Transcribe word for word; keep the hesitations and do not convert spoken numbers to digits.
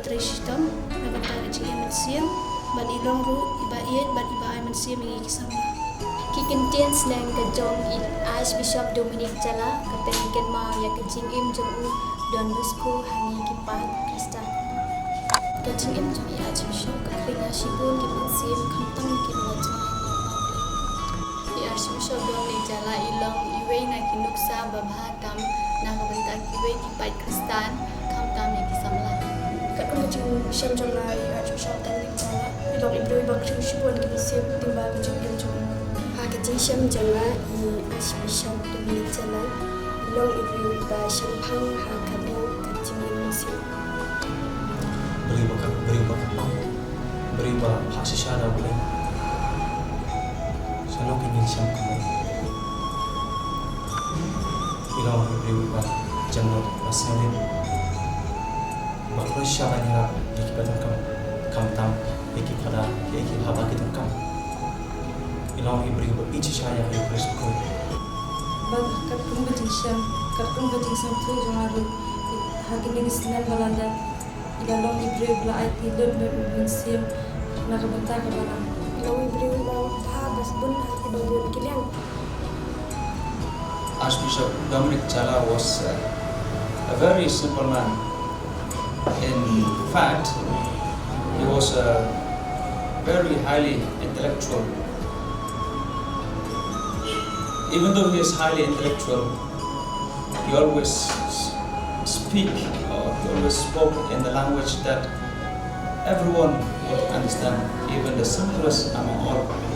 Trei shitom na ka bynta ka jingim mynsiem, bad i long ruh iba ïeit bad iba ai mynsiem ïa ngi ki samla. Ki kyntien sneng ka jong i Archbishop Dominic Jala ka pynkylla ïa ka jingim jong u Don Bosco ha ngi ki paid Khristan. Ka jingim jong i Archbishop ka khring ïa shibun ki mynsiem khamtam ki nongwei jong ngi. I Archbishop Dominic Jala i long iwei na ki nuksa ba bha tam na ka bynta kiwei ki paid Khristan khamtam ïa ki samla. Katkum ka jingshem jong nga, i Archbishop Dominic Jala i long i briew ba khring shibun ki mynsiem lyngba ka jingim jong u. Ha ka jingshem jong nga, i Archbishop Dominic Jala i long i briew ba shemphang ha ka liang ka jingim mynsiem. Briew ba ka, briew ba ka, briew ba phah shisha da U Blei. Shano ka jingshem ka long. I long i briew ba jemnud, ba sngewrit, ba khlaiñ shisha ban ïarap ïa kiba donkam, khamtam ïa ki phada, ïa ki haba ki donkam. I long i briew ba ïeit shisha ïa ka Eucharist. Bad katkum ka jingshem, katkum ka jingsngewthuh jong nga ruh, ha kine ki snem ba la dep, i la long i briew ba la aiti lut mynsiem na ka bynta ka balang. I long i briew ba bha bha bun ha kiba bun ki liang. Archbishop Dominic Jala was, uh, a very simple man. In fact, he was a very highly intellectual. Even though he is highly intellectual, he always s-, speak, or he always spoke in the language that everyone would understand, even the simplest among all.